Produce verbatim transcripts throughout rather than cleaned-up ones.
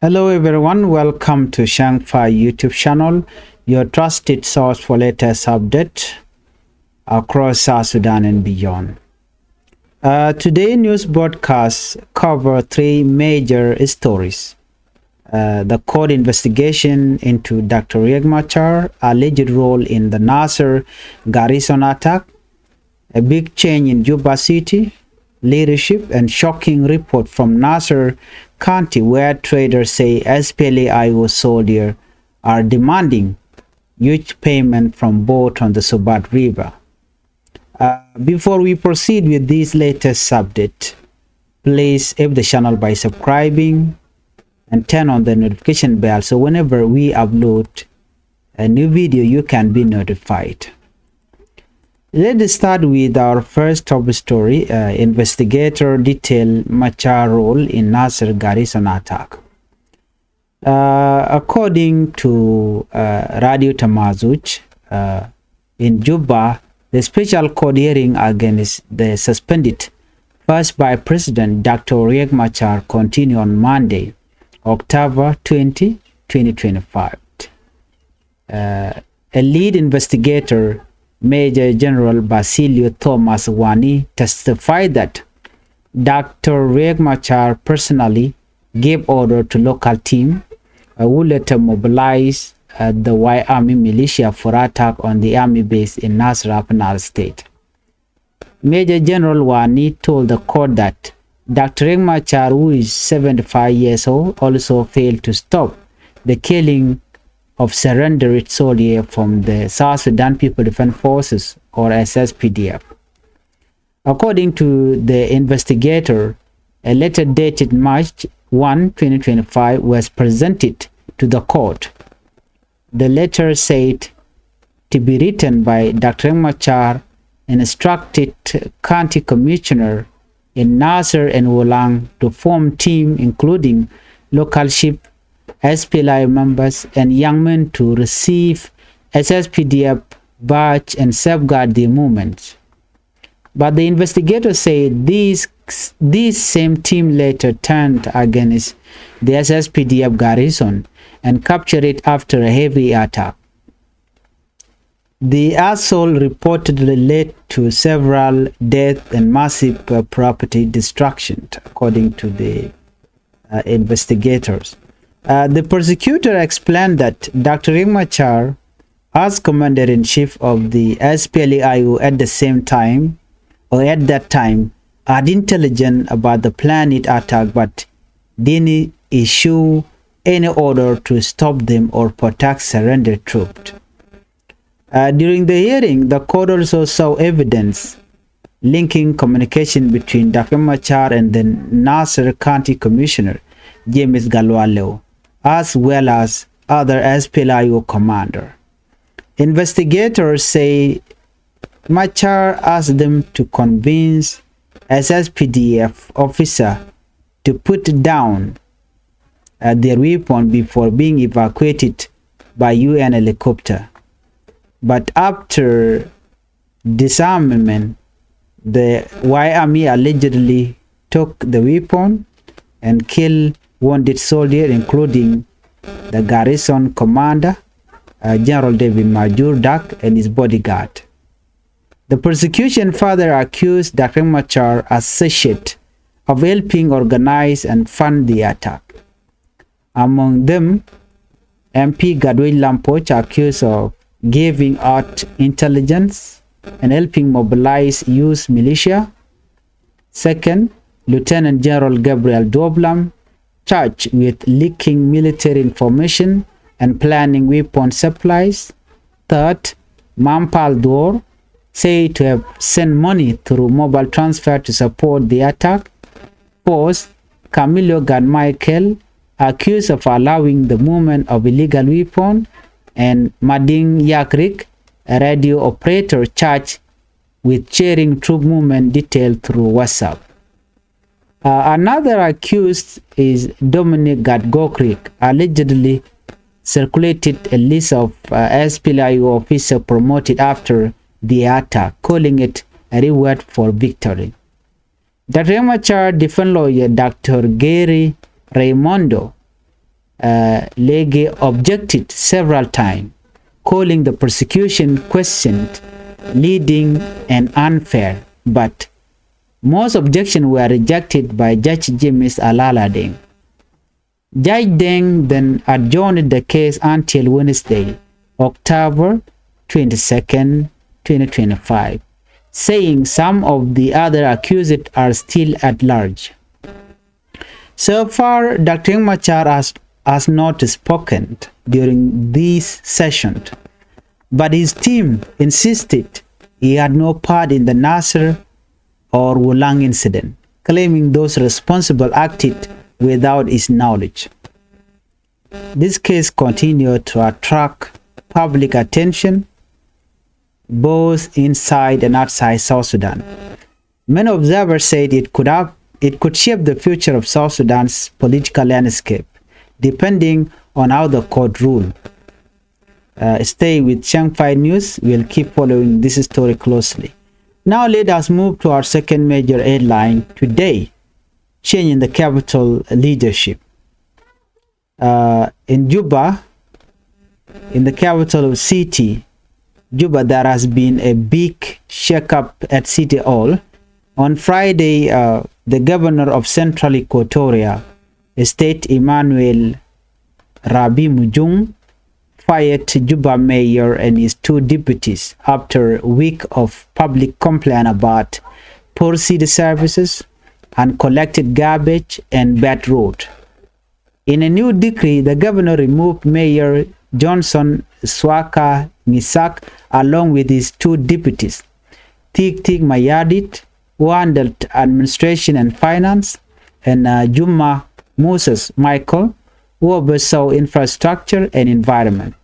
Hello everyone, welcome to Shangfa YouTube channel, your trusted source for latest update across South Sudan and beyond. Uh, today news broadcasts cover three major stories. Uh, the court investigation into Doctor Riek Machar alleged role in the Nasir garrison attack, a big change in Juba City leadership, and shocking report from Nasir County where traders say S P L A I O soldiers are demanding huge payment from boat on the Sobat River. Uh, before we proceed with this latest update, please help the channel by subscribing and turn on the notification bell so whenever we upload a new video, you can be notified. Let's start with our first top story. Uh, investigator detail Machar role in Nasir garrison attack. Uh, according to uh, Radio Tamazuj, uh, in Juba, the special court hearing against the suspended First Vice President Doctor Riek Machar continue on Monday, October twenty, twenty twenty-five. Uh, a lead investigator, Major General Basilio Thomas Wani, testified that Doctor Riek Machar personally gave order to local team, uh, who later mobilized uh, the White Army militia for attack on the army base in Nasir, Upper Nile State. Major General Wani told the court that Doctor Riek Machar, who is seventy-five years old, also failed to stop the killing of surrendered soldiers from the South Sudan People Defense Forces, or S S P D F. According to the investigator, a letter dated March first, twenty twenty-five was presented to the court. The letter said to be written by Doctor Riek Machar, instructed county commissioner in Nasir and Ulang to form team including local chief, S P L A I members and young men to receive S S P D F badge and safeguard their movements. But the investigators say this, this same team later turned against the S S P D F garrison and captured it after a heavy attack. The assault reportedly led to several deaths and massive uh, property destruction, according to the uh, investigators. Uh, the prosecutor explained that Doctor Riek Machar, as commander-in-chief of the S P L A I O at the same time, or at that time, had intelligence about the planned attack but didn't issue any order to stop them or protect surrendered troops. Uh, during the hearing, the court also saw evidence linking communication between Doctor Machar and the Nasir County Commissioner, James Gatluak Lew, as well as other S P L A I O commander. Investigators say Machar asked them to convince S S P D F officer to put down uh, their weapon before being evacuated by U N helicopter. But after disarmament, the White Army allegedly took the weapon and killed wounded soldiers, including the garrison commander, uh, General David Majur Dak, and his bodyguard. The prosecution further accused Doctor Machar associate of helping organize and fund the attack. Among them, M P Gatwech Lampuch accused of giving out intelligence and helping mobilize youth militia. Second, Lieutenant General Gabriel Duop Lam charged with leaking military information and planning weapon supplies. Third, Mam Pal Duor, said to have sent money through mobile transfer to support the attack. Fourth, Camilo Gatmai Kel, accused of allowing the movement of illegal weapon, and Mading Yakrik, a radio operator charged with sharing troop movement detail through WhatsApp. Uh, another accused is Dominic Gatgokrik, allegedly circulated a list of uh, S P L A I O officers promoted after the attack, calling it a reward for victory. Doctor Machar defense lawyer Doctor Gary Raimondo Uh, Lege objected several times, calling the prosecution questioned, leading, and unfair. But most objections were rejected by Judge James Alala Deng. Judge Deng then adjourned the case until Wednesday, October twenty-second, twenty twenty-five, saying some of the other accused are still at large. So far, Doctor Riek Machar has, has not spoken during this session, but his team insisted he had no part in the Nasir or Wulang incident, claiming those responsible acted without his knowledge. This case continued to attract public attention both inside and outside South Sudan. Many observers said it could have, it could shape the future of South Sudan's political landscape, depending on how the court rule. Uh, stay with Chiang Five News. We'll keep following this story closely. Now let us move to our second major headline today: change in the capital leadership. Uh, in Juba, in the capital city, Juba, there has been a big shakeup at City Hall. On Friday, uh, the governor of Central Equatoria State, Emmanuel Rabi Mujung, fired Juba mayor and his two deputies after a week of public complaint about poor city services, uncollected garbage, and bad road. In a new decree, the governor removed Mayor Johnson Swaka Ngisak along with his two deputies, Tik Tik Mayardit, who handled administration and finance, and, uh, Juma Moses Michael, who oversaw infrastructure and environment.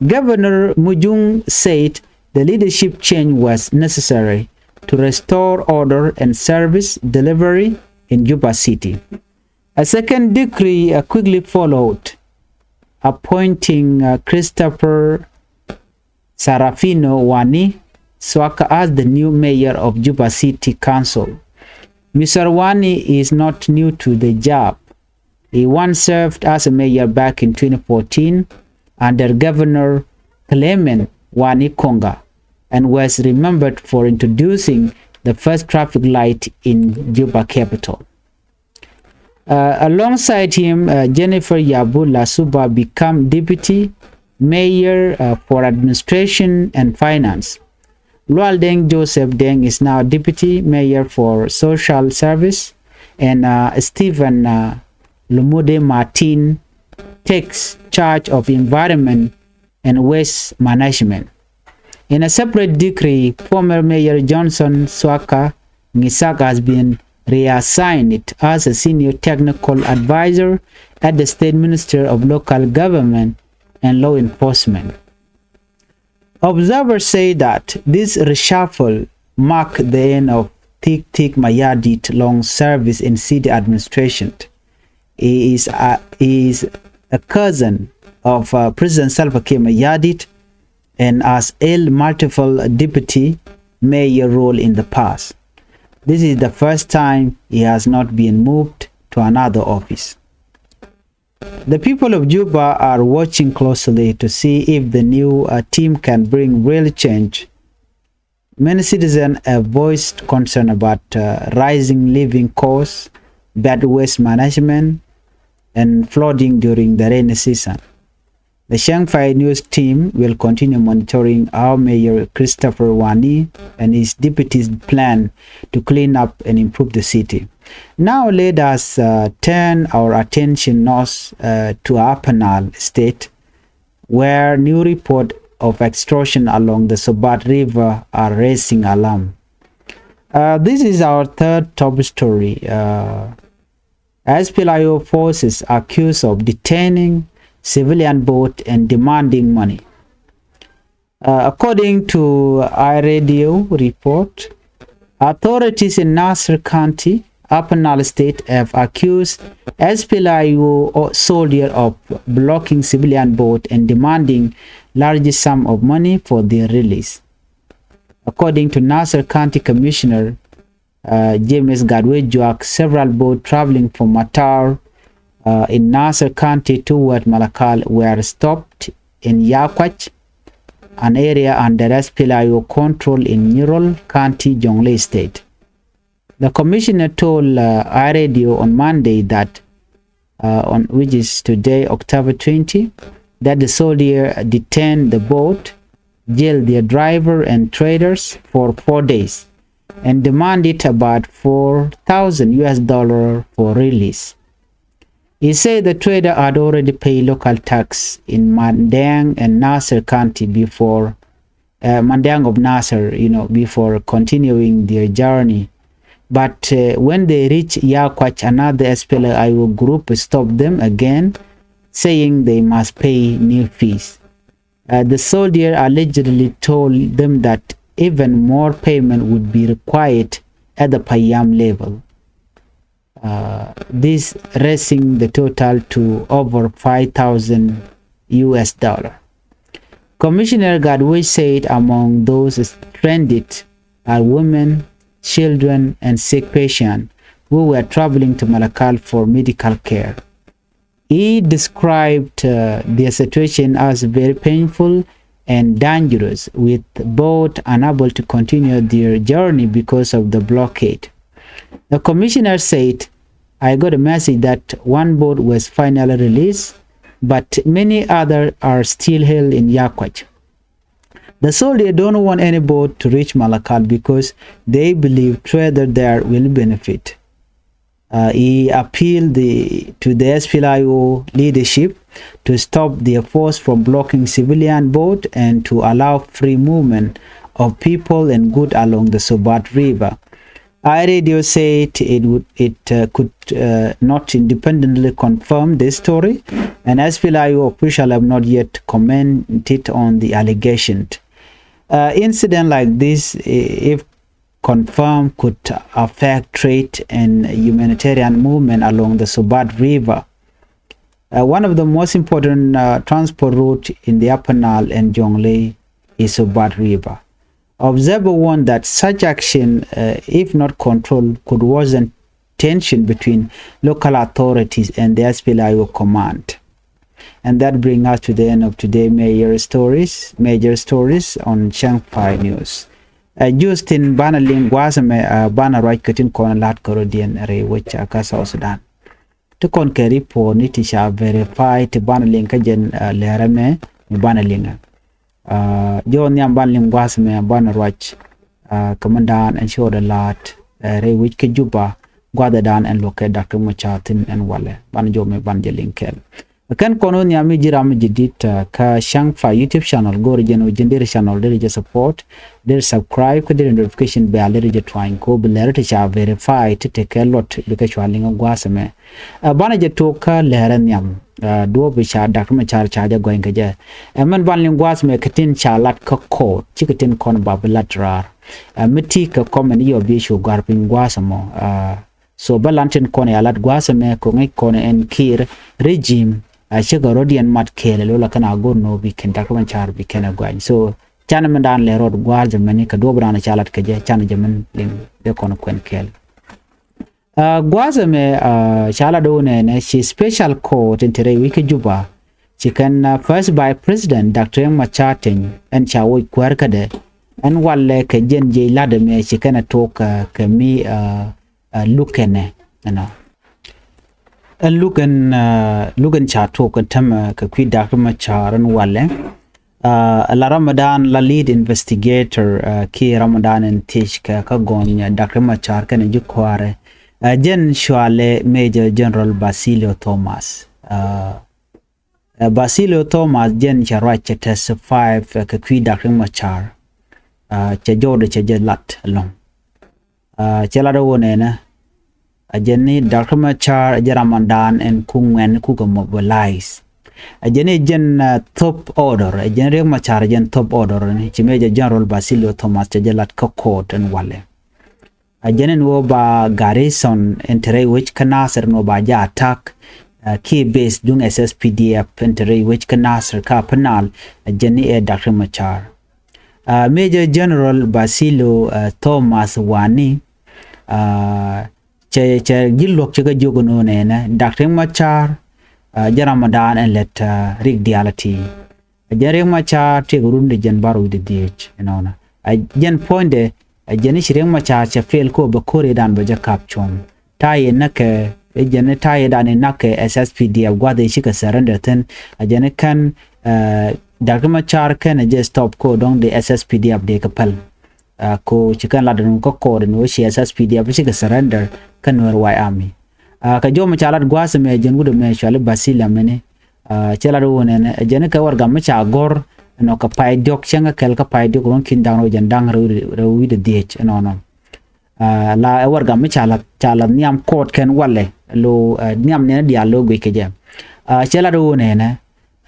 Governor Mujung said the leadership change was necessary to restore order and service delivery in Juba City. A second decree, uh, quickly followed, appointing, uh, Christopher Sarafino Wani Swaka as the new mayor of Juba City Council. Mister Wani is not new to the job. He once served as a mayor back in twenty fourteen under Governor Clement Wani Konga and was remembered for introducing the first traffic light in Juba capital. Uh, alongside him, uh, Jennifer Yabula Suba became deputy mayor, uh, for administration and finance. Lual Deng Joseph Deng is now deputy mayor for social service, and, uh, Stephen, uh, Lumude Martin takes charge of environment and waste management. In a separate decree, former Mayor Johnson Swaka Ngisak has been reassigned as a senior technical advisor at the State Ministry of Local Government and Law Enforcement. Observers say that this reshuffle marked the end of Tik Tik Mayardit long service in city administration. He is a, he is a cousin of, uh, President Salva Kiir Mayardit and has held multiple deputy mayor role in the past. This is the first time he has not been moved to another office. The people of Juba are watching closely to see if the new, uh, team can bring real change. Many citizens have voiced concern about, uh, rising living costs, bad waste management, and flooding during the rainy season. The Chiang Five News team will continue monitoring how Mayor Christopher Wani and his deputies plan to clean up and improve the city. Now let us, uh, turn our attention north, uh, to Upper Nile State, where new report of extortion along the Sobat River are raising alarm. Uh, this is our third top story. Uh, S P L A I O forces accused of detaining civilian boat and demanding money. Uh, according to iRadio report, authorities in Nasir County, Upper Nile State, have accused S P L A I O soldier of blocking civilian boat and demanding large sum of money for their release. According to Nasir County Commissioner, uh, James Gatwech Juak, several boats traveling from Matar uh, in Nasir County toward Malakal were stopped in Yakwach, an area under S P L A I O control in Nyirol County, Jonglei State. The commissioner told uh, Eye Radio on Monday that, uh, on which is today, October twenty, that the soldier detained the boat, jailed their driver and traders for four days, and demanded about four thousand U S dollar for release. He said the trader had already paid local tax in Mandang and Nasir County before, uh, Mandang of Nasir, you know, before continuing their journey. But uh, when they reached Yakwach, another S P L A I O group stopped them again, saying they must pay new fees. Uh, the soldier allegedly told them that even more payment would be required at the Payam level, uh, this raising the total to over five thousand U S dollar. Commissioner Gadwe said among those stranded are women, children, and sick patients who were traveling to Malakal for medical care. He described uh, their situation as very painful and dangerous, with boat unable to continue their journey because of the blockade. The commissioner said, "I got a message that one boat was finally released, but many others are still held in Yakwach." The soldiers don't want any boat to reach Malakal because they believe traders there will benefit. Uh, he appealed the, to the S P L A I O leadership to stop their force from blocking civilian boat and to allow free movement of people and good along the Sobat River. Eye Radio said it would, it uh, could uh, not independently confirm this story, and S P L A I O officials have not yet commented on the allegation. Uh, incident like this, i- if confirmed, could affect trade and humanitarian movement along the Sobat River, uh, one of the most important uh, transport route in the Upper Nile and Jonglei is Sobat River. Observers warn that such action, uh, if not controlled, could worsen tension between local authorities and the S P L A I O command. And that brings us to the end of today major stories, major stories on Shangfai News. Uh, Justin banɛ liŋ gua̱a̱th ɛmɛ, uh, banɛ ruac kä tin kɔn la̱t kärɔ̱diɛn rɛy wec kä South Sudan. Ti kɔn kɛ report ni ti ca verify ti banɛ liŋ kä jɛn, uh, lɛrɛ mɛ mi banɛ liŋ. Uh, jɔw nhiam banɛ liŋ gua̱a̱th ɛmɛ banɛ ruac, uh, kä mɛn daan ɛn ci ɣɔdɛ la̱t, uh, rɛy wec kä Juba, gua̱a̱th ɛ daan ɛn luɔk kɛ Dak Riek Machar thin ɛn walɛ. Banɛ jɔw mɛ banɛ jɛ liŋ kɛɛl. Kɛn kɔn wä nhiam mi ji̱ ram mi ji̱ dit, uh, kä Shangfai YouTube channel, go̱o̱r jɛn wä ji̱n deri channel, deri jɛ support, deri subscribe, kä deri notification bell, deri jɛ twany kɛ wä bi lɛr ti ca verify ti tekɛ luɔt bikɛ cua liŋ gua̱a̱th ɛmɛ. Uh, banɛ jɛ tok kä lɛrɛ nhiam, uh, duɔ̱ɔ̱p bi ca Dak Riek Machar ca jɛ gɔny kɛ jɛ. Ɛmɛn banɛ liŋ gua̱a̱th ɛmɛ kɛ tin ca lat kä court, cikɛ tin kɔn ba bi lat raar. Uh, mi ti kɛ comment yɔ bi cu gɔ̱a̱r piny gua̱a̱th ɛmɔ. Uh, So bä lan tin kɔn ya lat gua̱a̱th ɛmɛ kɛ ŋäc kɔn ɛn Kiir regime, a, cikɛ rɔ̱diɛn mat kɛɛl ɛ lo̱l a kɛn a go̱r nɔ bi kɛn Dak Riek Machar bi kɛn ɛ guany. So canɛ mɛn daan lɛ rɔɔd gua̱a̱th ɛmɛni kɛ duɔ̱ɔ̱p daan ca lat kɛ jɛ, canɛ jɛ mɛn liŋ dee kɔn kuɛn kɛɛl. A, gua̱a̱th ɛmɛ, a, ca lat do̱o̱ nɛɛnɛ ci special court in te rɛy wec kä Juba, ci kɛn, a, First Vice President Dak Riek Machar Teny ɛn ca woc kuäär kädɛ, ɛn walɛ kɛ jɛn jiɛc lat ɛmɛ ci kɛn ɛ tok, a, kɛ mi, a, a, luk kɛnɛ, you know. Ɛn luk ɛn, a, luk ɛn ca tok ɛn tämɛ kɛ kui̱ Dak Riek Machar ɛn walɛ. A, la ram mi daan la lead investigator, a, kiɛ ram mi daan ɛn thiec kɛ kä gɔny, a, Dak Riek Machar kɛnɛ ji̱ kuäärɛ. A, jɛn cualɛ Major General Basilio Thomas. A, Ɛ, Basilio Thomas jɛn cɛ ruac cɛ testify, ɛ, kɛ kui̱ Dak Riek Machar. Ɛ, cɛ jɔwdɛ cɛ jɛ lat ɛlɔ̱ŋ. Ɛ, cɛ lat ɛ wä nɛnɛ. Ɛ jɛn ni Dak Riek Machar ɛ jɛn ram mi daan ɛn ku ŋuɛn ku kɛ mobilize. Ɛ jɛn ni jɛn, ɛ, thop order, ɛ jɛn Riek Machar ɛ jɛn thop order ni ci Major General Basilio Thomas cɛ jɛ lat kä court ɛn walɛ. A jɛn ɛn ɣöö ba garrison ɛn te rɛy wec kä Nasir ɛn ɣöö ba jɛ attack, a, kiɛ base duŋ S S P D F ɛn te rɛy wec kä Nasir kä Upper Nile, a jɛn ni ɛ Dak Riek Machar. A, Major General Basilio, a, Thomas Wani, a, cɛ cɛ ji̱ luɔ̱k cɛ kɛ jiök ɛn ɣöö nɛnɛ Dak Riek Machar, ah, jɛn ram ɛ daan ɛn lät, ah, rik diaal ɛ ti. Ɛ jɛn Riek Machar tëëkɛ run di jiɛn bar wi̱cdɛ dhieec ɛnɔnɔ. Ɛ jɛn puɔ̱nydɛ, ɛ jɛn i̱ ci Riek Machar cɛ fail kɛ ɣöö bɛ ko̱r ëëdan bɛ jɛ ka̱p cuɔ̱ŋ. Ta̱yɛ näkɛ, ɛ jɛn i̱ ta̱yɛ dan i̱ näkɛ S S P D F gua̱th ëë cikɛ surrender thi̱n. Ɛ jɛn i̱ kɛn, eh, Dak Riek Machar kɛn ɛ jɛ stop kɛ ɣöö dɔ̱ŋ dee S S P D F dee kɛ päl. Ah, kɛ ɣöö ci kɛn lat ɛn ɣöö kä kɔɔr ɛn ɣöö ci S S P D F cikɛ surrender kä Nuer White Army. Ah, kɛ jɔw mi ca lat gua̱a̱th ɛmɛ jɛn wut ɛmɛ cuali Basila mini. Ah, cɛ lat ɣöö nɛnɛ, ɛ jɛn kɛ warɛgak mi ca gɔ̱r ɛnɔ kɛ pay diɔ̱k cäŋ kɛ kɛl kä pay diɔ̱k ruɔ̱n ki̱n da̱ŋ rɛw jiɛn da̱ŋ rɛw, rɛw wi̱cdɛ dhieec ɛnɔnɔ. Ah, la ɛ warɛgak mi ca lath, ca lath nhiam kɔɔt kɛn walɛ lo, ah, nhiam nɛn diaal lo guic kɛ jɛ. Ah, cɛ lat ɣöö nɛnɛ,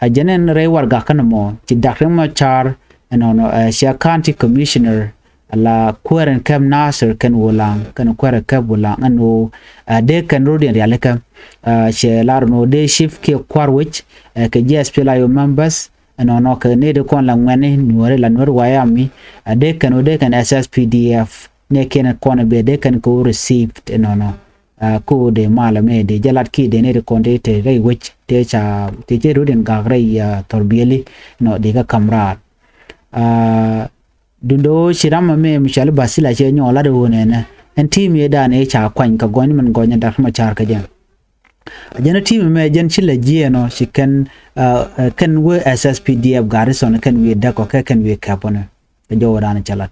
a jɛn ɛn rɛy warɛgak kä nɔmɔ ci Dak Riek Machar ɛnɔnɔ, eh, cɛ county commissioner la kuäär in käp Nasir kɛn Wulaŋ, kɛn kuäär in käp Wulaŋ ɛn ɣöö, eh, dee kɛn rɔ̱diɛn rialikä, eh, cɛ lar ɛn ɣöö dee chief kiɛ kua̱r wec, eh, kɛ ji̱ S P L A I O members ɛnɔnɔ kɛ nɛy ti kɔn la ŋuɛ̈tni Nuääri la Nuer White Army, eh, dee kɛn ɣöö dee kɛn S S P D F nɛɛkiɛn kɔn bɛ dee kɛn kɛ ɣöö received ɛnɔnɔ. Ah, ko dee malɛ mɛ dee jɛ lat kiɛ dee nɛy ti kɔn tëë te rɛy wec tëë ca tëë cɛ rɔ̱diɛn gak rɛy, ah, thɔrbiɛli nɔ dee kä ka̱m raar. Ah, duundɛ ɣöö ci ram ɛmɛ mi cɔali Basila cɛ nyɔk lat ɣöö nɛnɛ ɛn team ëëdan ëë ca kuany kɛ gɔny min gɔny Dak Machar kɛ jɛ. A jɛn team ɛmɛ jɛn ci lɛ jiɛɛn ɔ ci kɛn, ah, eh, kɛn wee S S P D F garrison kɛn wi̱i̱ däk ɔ kɛ kɛn wi̱i̱ kɛp ɔ nɛ kɛ jɔwdan cɛ lat.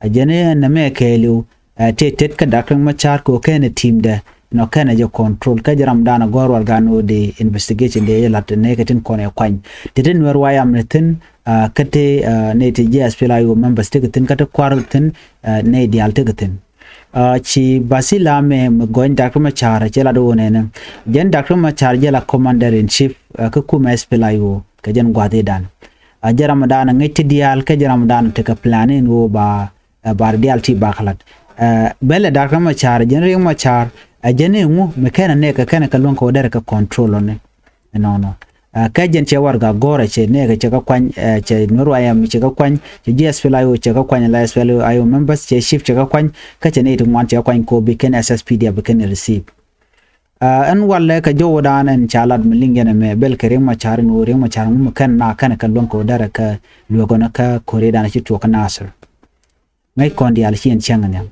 A jɛn ɛn nɛmɛ kɛɛliw, eh, tëë tet kä Dak Riek Machar kɛ ɣöö kɛn ɛ teamdɛ nɔ kɛn ɛ jɛ control kä jɛ ramdan ɛ gɔ̱r warɛgak ni ɣöö dee investigation dee jɛ la̱t nɛy kɛ tin kɔn ɛ kuany. Tëë ti Nuer White Army thi̱n, ah, kä ti, ah, nɛy ti ji̱ S P L A I O members tekɛ thi̱n kä ti kua̱r thi̱n, ah, nɛy diaal tekɛ thi̱n. Ah, ci Basila mɛ mi gɔny Dak Riek Machar cɛ lat ɣöö nɛnɛ. Jɛn Dak Riek Machar jɛ la commander in chief, ah, kä kumɛ S P L A I O kɛ jɛn gua̱thidan. A jɛ ramdan ŋäc ti diaal kä jɛ ramdan tekɛ plan in ɣöö ba, eh, bar diaal ti bak lat. Eh, bɛlɛ Dak Riek Machar, jɛn Riek Machar, eh, jɛn iŋu mi kɛn a nɛɛkɛ kɛn kɛ luäŋ kɛ wä derɛ kɛ control ɔni. Ɛnɔnɔ. Eh, kɛ jɛn cɛ warɛgak gɔ̱rɛ cɛ nɛɛkɛ cɛ kɛ kuany, eh, cɛ Nuer White Army cɛ kɛ kuany, cɛ ji̱ S P L A I O cɛ kɛ kuany, la S P L A I O members cɛ chief cɛ kɛ kuany, kä cɛ nɛy ti ŋuan cɛ kɛ kuany kɛ ɣöö bi kɛn S S P D F bi kɛn receive. Ah, ɛn walɛ kɛ jɔwdan ɛn ca lat mi liŋ yɛn ɛmɛ bɛl kɛ Riek Machar ɛn ɣöö Riek Machar ŋu mi kɛn na kɛn kɛ luäŋ kɛ wä derɛ kɛ luäk ɣän kä ko̱ridan ci tuɔɔk kä Nasir. Ŋäc kɔn diaal ci ɛn cäŋ ɛn nhiam.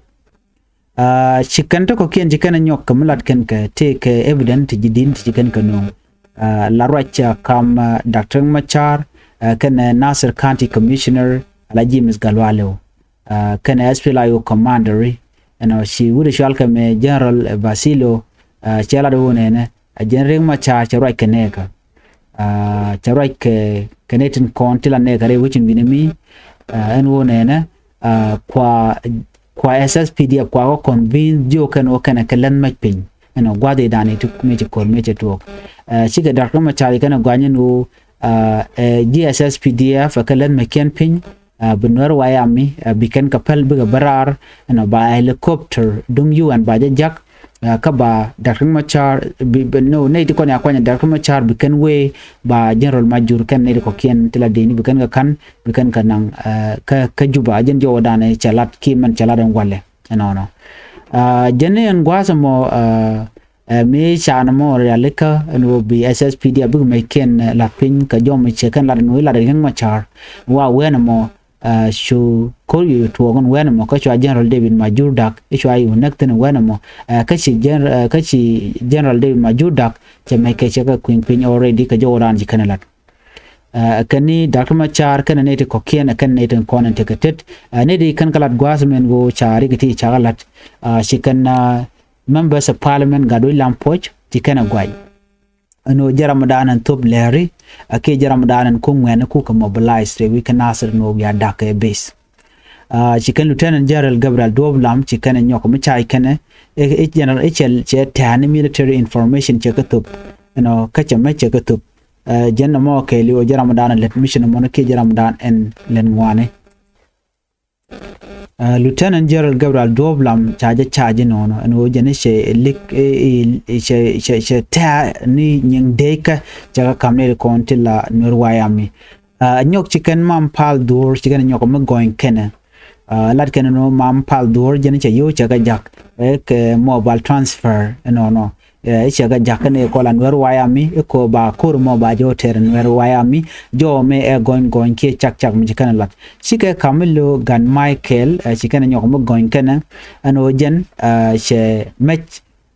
Ah, ci kɛn ti kɔ̱kiɛn ci kɛn ɛ nyɔk kɛ mi lat kɛn kɛ tëëkɛ evidence ti ji̱ di̱n ti ci kɛn kɛ nööŋ. Ah, la ruac, ah, kam, ah, Dak Riek Machar, ah, kɛnɛ Nasir County Commissioner, ala James Gatluak Lew. Ah, kɛnɛ S P L A I O commander, ɛnɔ ci wut ɛ cual kɛ mɛ General, eh, Basilo, ah, cɛ lat ɣöö nɛnɛ, a jɛn Riek Machar cɛ ruac kɛ nɛɛkä. Ah, cɛ ruac kɛ, kɛ nɛy tin kɔn ti la nɛɛkä rɛy wecin wi̱nɛ mi, ah, ɛn ɣöö nɛnɛ, ah, kua, kua S S P D F kua kɛ convince jiök kɛn ɣöö kɛnɛ kɛ läth mac piny. Ɛnɔ gua̱thidan i̱ ti mëë ci ko̱r mëë cɛ tuɔɔk. Ah, cikɛ Dak Riek Machar kɛnɛ gua̱ny ɛn ɣöö, ah, eh, ji̱ S S P D F ɛ kɛ läth mackiɛn piny, ah, bi Nuer White Army, ah, bi kɛn kɛ päl bikɛ bä raar, ɛnɔ ba helicopter duŋ U N ba jɛ jak, ah, kä ba Dak Riek Machar, bi, bi, no, nɛy ti kɔn ya kuany Dak Riek Machar bi kɛn wee ba General Majur kɛn nɛy ti kɔ̱kiɛn ti la deni bi kɛn kɛ ka̱n, bi kɛn kɛ naŋ, ah, kä, kä Juba, a jɛn jɔwdan cɛ lat ki mɛn cɛ lat ɛn walɛ, ɛnɔnɔ. Ah, jɛn ni ɛn gua̱a̱th ɛmɔ, ah, Ɛ, mi can mɔ rialikä ɛn ɣöö bi S S P D F bikɛ mɛckiɛn, ɛ, la̱th piny kɛ jɔm mi cɛ kɛn lat ɛn ɣöö i̱ lat ɛ Riek Machar. Wa wɛn ɛmɔ, ɛ, cu ko̱r wi̱i̱ tuɔɔk ɛn wɛn ɛmɔ kä cua General David Majur Dak i̱ cua i̱ wä näk thi̱n ɛ wɛn ɛmɔ. Ɛ, kä ci Gen-, ɛ, kä ci General David Majur Dak cɛ mɛckɛ cɛ kɛ kui̱ny piny already kɛ jɔwdan ci kɛn ɛ lat. Ɛ, kɛn ni Dak Machar kɛnɛ nɛy ti kɔ̱kiɛn ɛ kɛn nɛy ti kɔn ɛn tekɛ tet. Ɛ, nɛy ti kɛn kɛ lat gua̱a̱th mɛn ɣöö ca rik ti ca kɛ lat. Ɛ, ci kɛn, ɛ, members of parliament Gatwec Lam Puɔ̱c ci kɛn ɛ gua̱c. Ɛn ɣöö jɛ ramdan ɛn thop lɛri, a kiɛ jɛ ramdan ɛn ku ŋuɛ̈ni ku kɛ mobilize rɛy wi̱c kä Nasir ɛn ɣöö bia da̱k kɛ base. Aa, ci kɛn Lieutenant General Gabriel Duop Lam ci kɛn ɛ nyɔk mi ca i̱ kɛn ɛ, ɛ, ɛ general, ɛ cɛ, cɛ tɛ̈ni military information cɛ kä thop. Ɛnɔ, kä cɛ mɛ cɛ kä thop. Ɛ, jɛn nɔmɔ kɛɛliw ɛ jɛ ramdan ɛn lät mission mɔni kiɛ jɛ ramdan ɛn lät ŋuani. Ɛ, Lieutenant General Gabriel Duop Lam ca jɛ ca jɛ nɔnɔ ɛn ɣöö jɛn i̱ cɛ lik, i̱, i̱, i̱ cɛ, cɛ, cɛ tɛ̈ ni nyiŋ dee kä cɛ kä kam ni ri kɔn ti la Nuer White Army. Ɛ, nyɔk ci kɛn Mam Pal Dhuor ci kɛn nyɔk mi gɔny kɛnɛ. Lat kɛn nɔ mam pal dhuɔ̱ɔ̱r jɛn cɛ yio̱w cɛ kɛ jak ɛ kɛ mobile transfer ɛnɔnɔ. Ɛ cɛ kɛ jak kɛn ɛ kɔla Nuɛr White Army ɛ kɔ ba ko̱r mɔ ba jɛ wä tɛr Nuɛr White Army jɔwä mɛ ɛ gɔny gɔny kiɛ cak cak mi ci kɛn lat. Cikɛ kam mi lo̱ Gat Michael ɛ ci kɛn nyɔk mi gɔny kɛn ɛn ɣöö jɛn ɛ cɛ mɛc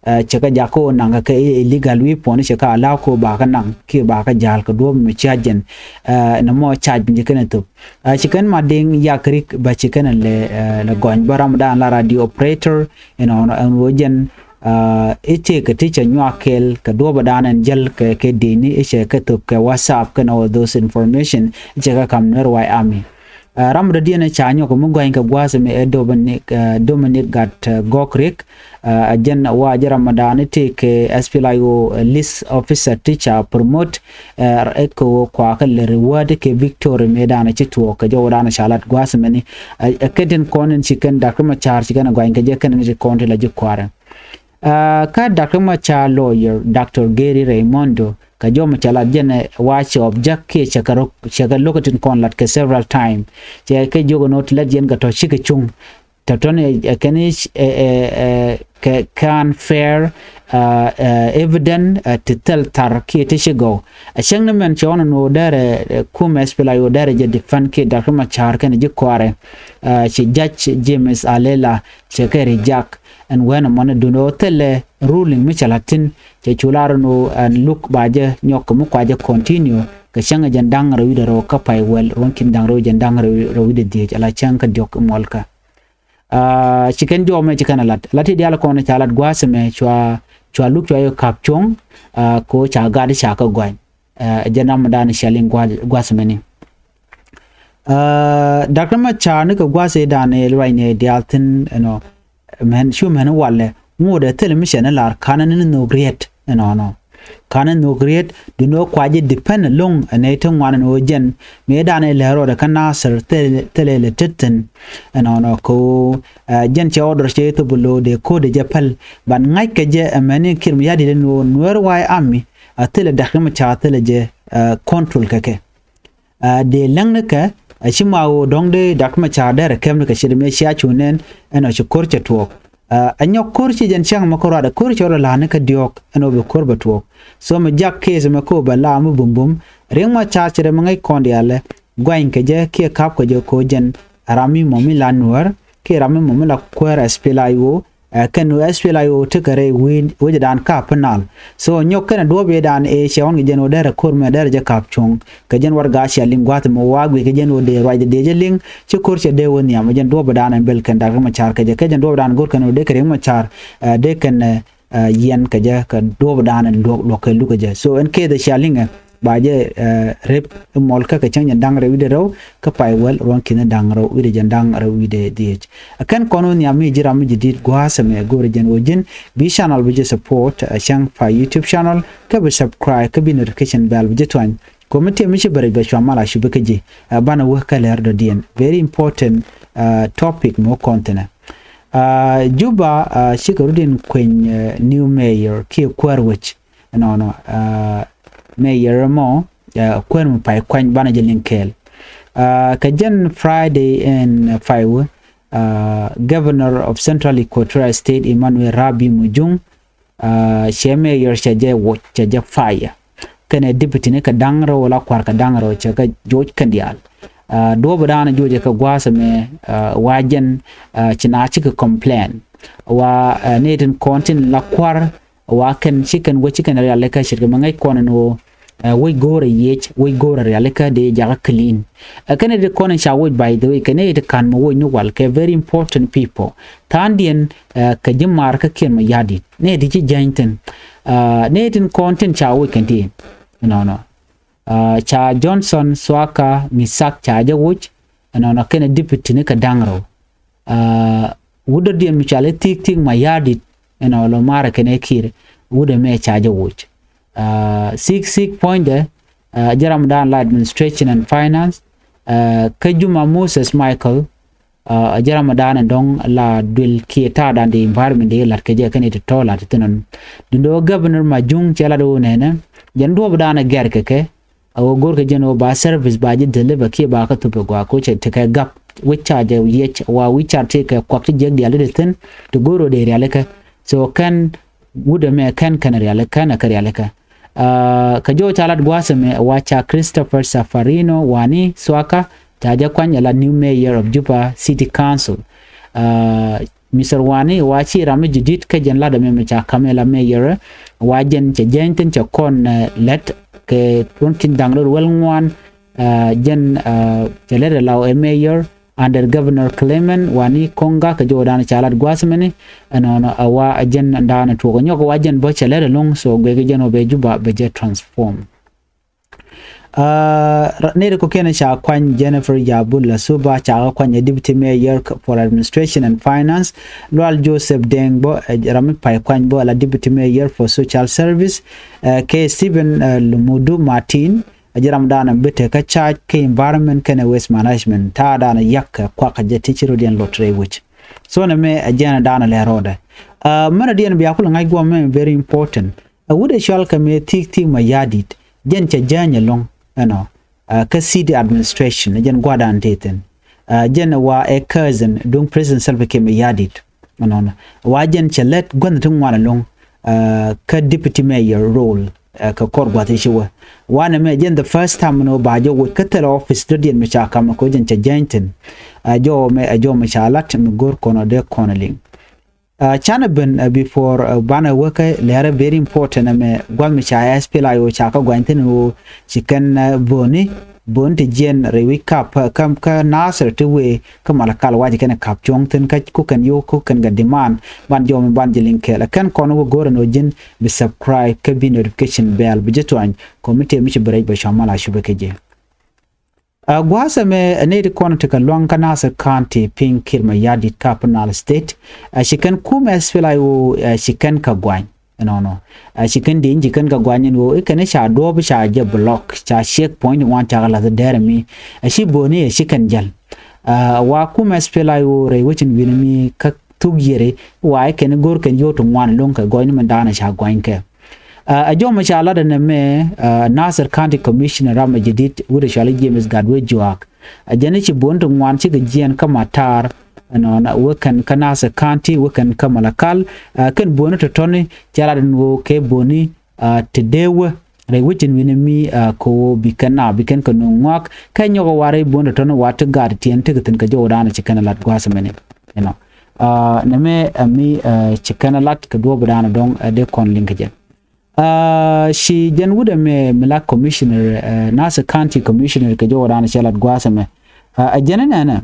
ɛ cɛ kɛ jak kä ɣöö naŋ kɛ kɛ illegal weapon cɛ kɛ allow kä ɣöö ba kɛ naŋ kiɛ ba kɛ ja̱a̱l kɛ duɔ̱ɔ̱p mi cia jɛn ɛ nɔmɔ charge mi ci kɛn ɛ thop. Ɛ ci kɛn Madiŋ Yak Rik bä ci kɛn ɛ lɛ ɛ lɛ gɔny bä ram dan la radio operator ɛnɔnɔ ɛn ɣöö jɛn ɛ i̱ tëëkɛ ti cɛ nyuak kɛɛl kɛ duɔ̱ɔ̱pdan ɛn jäl kɛ kɛ dini i̱ cɛ kɛ thop kɛ WhatsApp kɛn all those information i̱ cɛ kɛ kam Nuɛr White Army. Ɛ ram dɔ̱diɛn ɛ ca nyɔk mi gɔ̱a̱ny kɛ gua̱a̱th ɛmɛ ɛ Dominic ɛ Dominic Gat ɛ Gɔk Rik. Ɛ jɛn wa jɛ ram dan i̱ tëëkɛ SPLA-IO ɛ lease officer ti ca promote ɛ kɛ ɣöö kua kɛ lɛ reward kɛ victory mëëdan ci tuɔɔk kɛ jɔwdan ca lat gua̱a̱th ɛmɛni. Ɛ kɛ tin kɔn in ci kɛn Dak Macar ci kɛn ɛ gɔ̱a̱ny kɛ jɛ kɛn in ci kɔn ti la ji̱ kua̱rɛ. Kä Dak Macar lawyer Doctor Gary Raimondo kɛ jɔmɔ cɛ lat jɛn ɛ wa cɛ object kiɛ cɛ kɛ lo̱k tin kɔn lat kɛ several time. Cɛ kɛ jiök ɛn ɣöö ti lat yɛn kɛ tɔ̱ cikɛ cuŋ tɔ̱tɔ̱ni ɛ kɛn ɛ kɛ kɛ unfair evidence ti thil thar kiɛ ti ci gɔw. Ɛ cäŋ ni mɛn cɛ ɣɔn ɛn ɣöö dɛrɛ kum SPLA-IO dɛrɛ jɛ defend kiɛ Dak Macar kɛn ji̱ kɔaarɛ ci Judge James Alela cɛ kɛ reject. Ɛn wɛn ɛmɔni duundɛ ɣöö thilɛ ruling mi cɛ la̱t thi̱n cɛ cu lar ɛn ɣöö ɛn luk ba jɛ nyɔk kɛ mi kua jɛ continue kɛ cäŋ ɛ jɛn da̱ŋ rɛw wi̱cdɛ rɛw kä pay wäl ruɔ̱n ki̱n da̱ŋ rɛw jɛn da̱ŋ rɛw wi̱cdɛ dhiec ala cäŋ kä diɔ̱k i̱ muɔlkä. Ci kɛn jɔɔk mɛ ci kɛn a lat la ti diaal kɔn ca lat gua̱a̱th ɛmɛ cua cua luk cua yɛ ka̱p cuɔ̱ŋ. Ko ca gat ca kä gɔ̱a̱ny ɛ jɛn ram mi dan cɛ liŋ gua̱a̱th ɛmɛ ni. Dak Macar ni kɛ gua̱a̱th ëëdan ëë luac ni diaal thi̱n ɛnɔ. Mɛn cu mɛn walɛ ŋot ɛ thil mi cɛ ni lar ka̱n ni nhök riet ɛnɔnɔ. Ka̱n ni nhök riet duundɛ kua jɛ depend ɛlɔ̱ŋ ɛ nɛy ti ŋuan ɛn ɣöö jɛn mëëdan ëë lɛr rɔɔdɛ kä Nasir thil ëë lɛ tet thi̱n ɛnɔnɔ kɛ ɣöö jɛn cɛ order cɛ ithop lo̱o̱ dee ko̱o̱dɛ jɛ päl. Ban ŋa̱ckɛ jɛ ɛmɛni Kiir Mayardit ɛn ɣöö Nuɛr White Army a thilɛ Dak Macar thilɛ jɛ control kɛ kɛ. Dee läŋnikɛ a ci ma ɣöö dɔ̱ŋ dee Dak Macar dɛrɛ kɛmnikɛ ce̱t mëë cia cu nɛn ɛn ɔ ci ko̱r cɛ tuɔɔk. Ɛ nyɔk ko̱r ci jɛn cäŋ mɛ kä ruacdɛ ko̱r cɛ rɔ la̱a̱ni kä diɔ̱ɔ̱k ɛn ɔ bi ko̱r bɛ tuɔɔk. So mɛ jak case mɛ kä ɔ bɛ la mi bumbum Riek Macar ce̱t mɛ ŋäc kɔn diaalɛ guany kɛ jɛ kiɛ ka̱p kɛ jɛ ko̱ jɛn ram mi mɔ mi la Nuäär kiɛ ram mi mɔ mi la kuäär SPLA-IO. Ɛ kɛn ɣöö SPLA-IO tekɛ rɛy wec wecdan ka̱p pi nal. So nyɔk kɛnɛ duɔ̱ɔ̱p yetdan ëë cɛ ɣɔn kɛ jɛn ɣöö derɛ ko̱r mɛ derɛ jɛ ka̱p cuɔ̱ŋ kɛ jɛn warɛga cia liŋ gua̱a̱th mɛ wa guic kɛ jɛn ɣöö dee ruacdɛ dee jɛ liŋ ci ko̱r cɛ dee wä nhiam ɛ jɛn duɔ̱ɔ̱pdan ɛn bel kɛn Dak Macar kɛ jɛ kɛ jɛn duɔ̱ɔ̱pdan go̱r kɛn ɣöö dee kɛ Riek Macar ɛ dee kɛn ɛ yiɛn kɛ jɛ kɛ duɔ̱ɔ̱pdan ɛn luɔ̱k luɔ̱k kɛ luk kɛ jɛ. So ɛn keth ɛ cia liŋɛ ba jɛ rep i̱ mɔl kä kɛ cäŋ jɛn da̱ŋ rɛw wi̱cdɛ rɛw kä pay wäl ruɔ̱n ki̱n da̱ŋ rɛw wi̱cdɛ jɛn da̱ŋ rɛw wi̱cdɛ dhiec. Ɛ kɛn kɔn wä nhiam mi ji̱ ram mi ji̱ di̱t gua̱a̱th ɛmɛ go̱o̱rɛ jɛn ɣöö ji̱n bi channel bi ji̱ support ɛ cäŋ pay YouTube channel kä bi subscribe kä bi notification bell bi ji̱ tuany. Kɔmi tiɛm mi ci bɛ rɛc bɛ cua mal a cupi kä ji̱ ɛ banɛ wä kä lɛr dɔ̱diɛn very important topic mi wä kɔn thi̱nɛ. Juba cikɛ rut in kueny new mayor kiɛ kuäär wec. Ɛnɔnɔ mayor mɔ kuäär mi pay kuany banɛ jɛ liŋ kɛɛl. Kɛ jɛn Friday in pay wä Governor of Central Equatoria State Emmanuel Rabi Mujung cɛ mayor cɛ jɛ woc cɛ jɛ fire. Kɛnɛ deputy ni kɛ da̱ŋ rɛw la kua̱r kɛ da̱ŋ rɛw cɛ kɛ joc kɛn diaal. Duɔ̱ɔ̱p dan joc kɛ gua̱a̱th ɛmɛ wa jɛn ci na cikɛ complain wa ni tin kɔn tin la kua̱r wa kɛn ci kɛn wä ci kɛn rialikä ce̱tkɛ mɛ ŋäc kɔn ɛn ɣöö wec go̱o̱rɛ yiëc wec go̱o̱rɛ rialikä dee jakä clean. Ɛ kɛn iti kɔn in ca woc by the way kɛ ni iti ka̱n mɛ woc ni wal kɛ very important people. Tha̱a̱ŋdiɛn kɛ ji̱ maarkäkiɛn mɛ ya̱di̱t ni iti ci jäny thi̱n. Ni itin kɔn tin ca woc kɛn ti ɛnɔnɔ ca Johnson Swaka Misak ca jɛ woc. Ɛnɔnɔ kɛnɛ deputy ni kɛ da̱ŋ rɛw. Wut dɔ̱diɛn mi cɔal i̱ Thi̱i̱k Thi̱i̱k Mayardit ɛnɔ lɔ marɛ kɛnɛ Kiir wut ɛmɛ ca jɛ woc. Thi̱i̱k Thi̱i̱k puɔ̱nydɛ jɛ ramdan la administration and finance. Kä Juma Moses Michael a jɛ ramdan ɛn dɔ̱ŋ la duël kiɛ ta̱a̱dan di environment di la̱t kɛ jɛ kɛn i̱ ti tɔ̱ la̱t i̱ thi̱n ɔn. Duundɛ ɣöö governor Majuŋ cɛ lat ɣöö nɛnɛ jɛn duɔ̱ɔ̱pdan ɛ gɛr kɛ kɛ A ɣöö go̱rkɛ jɛn ɣöö ba service ba ji̱ deliver kiɛ ba kä thupɛ gɔaa ko̱ cɛ tekɛ gap. Wi̱c ca jɛ yiec wa wi̱c car tekɛ kuak ti jiäk diaal ti thi̱n ti go̱r ɣöö dee rialikä. So kɛn wut ɛmɛ kɛn kɛn rialikä, kɛn ɛ kɛ rialikä. Aa, kɛ jɔw ca lat gua̱a̱th ɛmɛ wa ca Christopher Safarino Wani Swaka ca jɛ kuany ɛ la new mayor of Juba City Council. Aa, Mister Wani wa ci ram mi jidit kä jɛn lat ɛmɛ mi ca kam ɛ la mayor, wa jɛn cɛ jɛny thin cɛ kɔn, eh, lɛt kɛ ruɔn kin da̱ŋ rɛw wäl ŋuan, eh, jɛn, eh, cɛ lɛt ɛ la ɛ mayor under Governor Clement Wani Konga kɛ jɔw dan ca lat gua̱a̱th mɛni. Ɛnɔnɔ a wa jɛn dan tuɔk nyɔk wa jɛn bä cɛ lɛt ɛlɔŋ, so guɛk jɛn wä bɛ Juba bɛ jɛ transform. Aa, ra-, nɛy ti kɔ̱kiɛn ca kuany Jennifer Yabul Lasuba ca kɛ kuany ɛ Deputy Mayor k-, for Administration and Finance. Lual Joseph Deng bä, ɛ, ram mi pay kuany bä la Deputy Mayor for Social Service. Ɛ, kɛ Stephen, ɛ, Lumudu Martin, ɛ, ji̱ ram dan bi te kä charge kɛ environment kɛnɛ waste management. Ta̱a̱ dan yak kɛ kuak kɛ jɛ ti ci rɔ diɛn luɔt rɛy wec. So nɛ mɛ ɛ jɛn dan lɛ rɔɔdɛ. Aa, mɛn diɛn bia kul ŋa̱c guɔ mɛ very important. A wut ɛ cual kɛ mëë thi̱i̱k thi̱i̱k Mayardit, jɛn cɛ jäny ɛlɔ̱ŋ, ɛnɔ, ɛ, kä city administration, jɛn gua̱dan te thi̱n. Ɛ, jɛn wa ɛ cousin duŋ President Salva Kiir Mayardit, ɛnɔnɔ. Wa jɛn cɛ lät gua̱n ti ŋuan ɛlɔ̱ŋ, ɛ, kä deputy mayor role, ɛ, kɛ kɔr gua̱th i̱ ci wä. Wa nɛ mɛ jɛn the first time ɛnɔ ba jɛ wä kä thilɛ office dɔ̱diɛn mi ca kam kɛ jɛn cɛ jäny thi̱n. Ɛ, jɔw mɛ, ɛ, jɔw mɛ ca lat mi go̱r kɔn ɔ dee kɔn ɛ liŋ. Aa, canɛ ben, aa, before, aa, banɛ wäkä lɛrɛ very important ɛmɛ gua̱th mi ca S P L A I O ca kä guany thi̱n ɣöö ci kɛn, aa, böni, böni ti jiɛn rɛy wi̱c kap, aa, kä, kä Nasir ti wëë kä Malakal waci kɛn kap cuɔ̱ŋ thi̱n kä ku kɛn yo̱o̱k ku kɛn kɛ demand ban jɔw mi ban ji̱ liŋ kɛɛl. Aa, kɛn kɔn wä go̱rɛ ni ɣöö ji̱n bi subscribe kä bi notification bell bi ji̱ tuany kɔmiti mi ci bi rɛc bɛ cɔm mal a cupɛ kɛ ji̱. Aa, gua̱a̱th ɛmɛ, aa, nɛy ti kɔn ti kɛ luaŋ kä Nasir County piny Kiir Mayardit kä Upper Nile State. Aa, ci kɛn kumɛ S P L A I O, aa, ci kɛn kɛ guany. Ɛnɔnɔ. Aa, ci kɛn dieny ci kɛn kɛ guany ɛn ɣöö i̱ kɛn i̱ ca duɔ̱ɔ̱p i̱ ca jɛ block, ca checkpoint ŋuan ca kɛ la̱th dɛrɛ mi. Aa, ci böni aa ci kɛn jäl. Aa, wa kumɛ S P L A I O rɛy wecin wi̱ni mi kä thuk yiëri, wa i̱ kɛn i̱ go̱r kɛn yio̱w ti ŋuan lo̱ŋ kɛ gɔɔyni mɛn da̱a̱n aa ca guany kɛ. Aa, ɛ jɔw mɛ ca lat ɛn ɛmɛ, aa, Nasir County Commissioner ram ɛ jadid wut ɛ cɔal i̱ James Gatwec Juak. Aa, jɛn i̱ ci buɔ̱n ti ŋuan cikɛ jiɛɛn kä Matar, ɛnɔnɔ, wä kɛn kä Nasir County, wä kɛn kä Malakal, aa, kɛn buɔ̱n tɔ̱tɔ̱ni ca lat ɛn ɣöö kɛ buɔ̱ni, aa, ti dee wä rɛy wecin wi̱ni mi, aa, kɛ ɣöö bi kɛn na, bi kɛn kɛ nööŋ ŋɔak, kɛ nyɔk ɛ wa rɛy buɔ̱n tɔ̱tɔ̱ni wa ti gaat tiɛn tekɛ thi̱n kɛ jɔw da̱a̱n ci kɛn ɛ lat gua̱a̱th ɛmɛni. Ɛnɔ. Aa, nɛmɛ, aa, mi, aa, ci kɛn ɛ lat kɛ duɔ̱ɔ̱p da̱a̱n dɔ̱ŋ, aa, dee kɔn liŋ kɛ jɛ. Aa, ci jɛn wut ɛmɛ mi la commissioner, aa, Nasir County commissioner kɛ jɔw da̱a̱n cɛ lat gua̱a̱th ɛmɛ. Aa, ɛ jɛn inɛnɛ.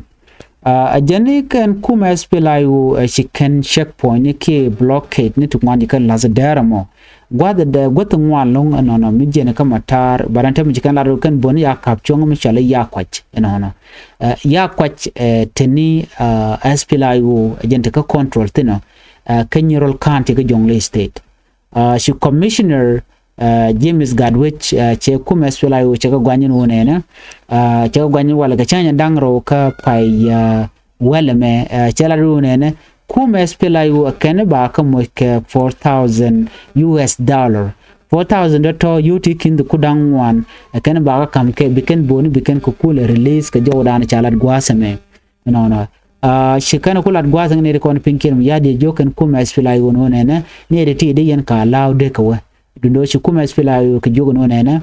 Aa, ɛ jɛn i̱ kɛn kumɛ S P L A I O, aa, ci kɛn checkpoint ni kiɛ blockade ni ti ŋuan ci kɛn la̱th dɛɛr ɛmɔ. Gua̱th dɛ gua̱th ŋuan lo̱ŋ ɛnɔnɔ mi jiɛn kä Matar, but ɛn tɛmɛ ci kɛn lat kɛn buɔ̱n ya kap cuɔ̱ŋ mi cɔal i̱ Yakuac ɛnɔnɔ. Aa, Yakuac, aa, teni, aa, S P L A I O, aa, jɛn ti kä control thinɔ, aa, kä Nyirol County kä Jonglei State. Aa, ci commissioner, aa, James Gatwec, aa, cɛ kumɛ S P L A I O cɛ kɛ guany ni wun ɛnɛ. Aa, cɛ kɛ guany ni walɛ kɛ cäŋ da̱ŋ rɛw kä pay, aa, wɛlɛ mɛ, aa, cɛ lat ni wun ɛnɛ. Kumɛ S P L A I O ɛ kɛn ba kä moc kɛ four thousand U S dollar. Four thousand dɔ tɔ yio̱w ti kin di ku da̱ŋ ŋuan. Ɛ kɛn ba kä kam kɛ bi kɛn boni bi kɛn kɛ kulɛ release kɛ jɔw da̱a̱n ca lat gua̱a̱th ɛmɛ. Ɛnɔnɔ. Aa, ci kɛn ku lat gua̱a̱th ɛn nɛy ti kɔn piny Kiir Mayardit jiök kɛn kumɛ S P L A I O ni wä nɛnɛ, nɛy ti ti di yɛn ka la̱a̱ dee kɛ wä. Duundɛ ci kumɛ S P L A I O kɛ jiök ni wä nɛnɛ.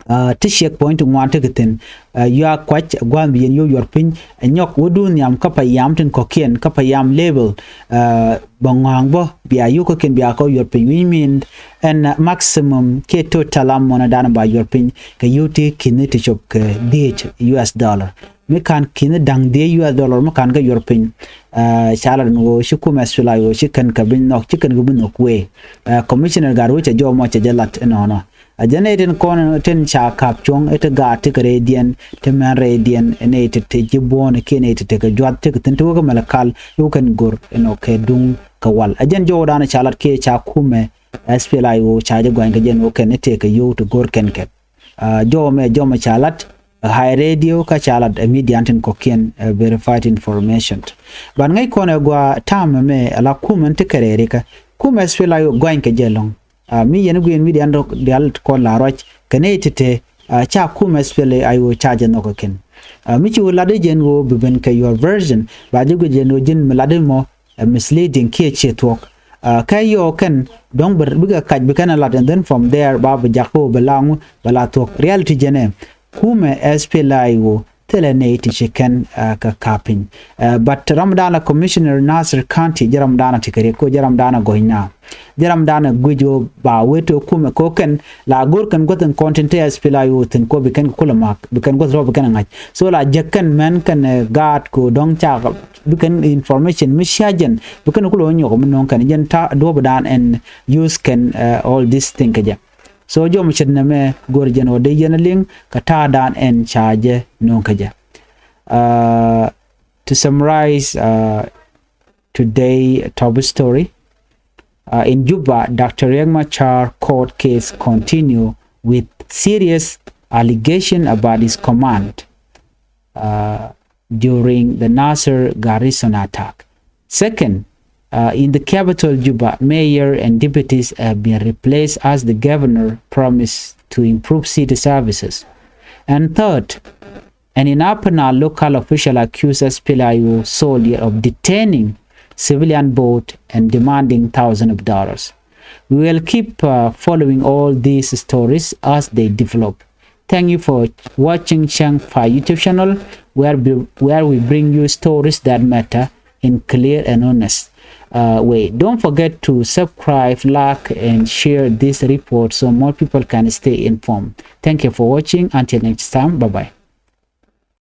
Aa, ti checkpoint ti ŋuan tekɛ thi̱n. Aa, Yakuac gua̱a̱th bi yɛn yio̱w yuɔr piny. Ɛ nyɔk wädun nhiam kä payam tin kɔ̱kiɛn, kä payam level. Aa, bɛ ŋɔ̱a̱ŋ bä, bia yio̱w kä kiɛn bia kɛ yuɔr piny. Wi̱ny min ɛn, aa, maximum kiɛ total amount dan ba yuɔr piny. Kɛ yio̱w ti ki̱ni ti cop kɛ dhieec U S dollar. Mi ka̱n ki̱ni da̱ŋ dhieec U S dollar mi ka̱n kä yuɔr piny. Aa, ca lat ɛn ɣöö ci kumɛ S P L A I O ci kɛn kɛ bi nhɔk, ci kɛn kɛ bi nhɔk wee. Aa, commissioner Gatwec cɛ jɔw mɔ cɛ jɛ lat ɛnɔnɔ. Aa, jɛn nɛy tin kɔn tin ca kap cuɔ̱ŋ i̱ ti gaat ti kɛ rɛydiɛn, ti mɛn rɛydiɛn, nɛy ti ti ji̱ buɔ̱ɔ̱n kiɛ nɛy ti ti kɛ juath ti kɛ thi̱n ti wä kä Malakal, i̱ wä kɛn go̱r ɛnɔ kɛ duŋ kɛ wal. Aa, jɛn jɔw da̱a̱n ca lat kiɛ ca kumɛ S P L A I O ca jɛ gua̱ny kɛ jɛn wä kɛn i̱ tëëkɛ yio̱w ti go̱r kɛn kɛ. Aa, jɔw mɛ, jɔw mɛ ca lat, aa, High Radio kä ca lat, aa, media tin kɔ̱kiɛn, aa, verified information. Ban ŋäc kɔn ɛ gua tam mɛ ala kumɛ ti kɛ rɛɛri kä. Kumɛ S P L A I O gua̱ny kɛ jɛ lɔ̱ŋ. Aa, mi yɛn guiɛn media dɔ̱k dial kɔn la ruac kɛ nɛy ti te Ca kumɛ S P L A I O ca jɛ nhɔk kɛ kɛn. Mi ci wä lat i̱ jɛn ɣöö bi ben kɛ your version, ba ji̱ guic jɛn ɣöö ji̱n mi lat i̱ mɔ ɛ misleading kiɛ ciɛ thuɔ̱k. Kɛ yɔɔ kɛn dɔ̱ŋ bikɛ kac bi kɛn a lat, and then from there ba bi jak kä ɣöö bɛ la ŋu bɛ la thuɔ̱k. Reality jɛn ɛ kumɛ S P L A I O thilɛ nɛy ti ci kɛn kɛ ka̱p piny. But ramdan a Commissioner Nasir County ji̱ ramdan a ti kɛ riɛk ko ji̱ ramdan a gɔ̱ny na. Ji̱ ramdan a guic ɣöö ba wet ɣöö kumɛ ko kɛn la go̱r kɛn guäth in kɔn tin te S P L A I O thin ko bi kɛn kɛ kulɛ mak bi kɛn guäth rɔ̱ bi kɛn ŋa̱c. So la jek kɛn mɛn kɛn gaat ko dɔ̱ŋ cak bi kɛn information mi cia jɛn bi kɛn kulɛ wä nyɔk mi no̱o̱ŋ kɛn jɛn ta duɔ̱pdan ɛn use kɛn all this thing kɛ jɛ. So jɔm cet nɛmɛ go̱r jɛn wä dee yɛn a liŋ kɛ ta̱a̱dan ɛn ca jɛ no̱o̱ŋ kɛ jɛ. To summarize today top story, in Juba, Doctor Riek Machar court case continue with serious allegation about his command during the Nasir garrison attack. Second, in the capital Juba, mayor and deputies have been replaced as the governor promised to improve city services. And third, and in Upper Nile, local official accused S P L A I O soldier of detaining civilian boat and demanding thousands of dollars. We will keep following all these stories as they develop. Thank you for watching Chang Fai YouTube channel, where we bring you stories that matter in clear and honest way. Don't forget to subscribe, like, and share this report so more people can stay informed. Thank you for watching. Until next time, bye bye.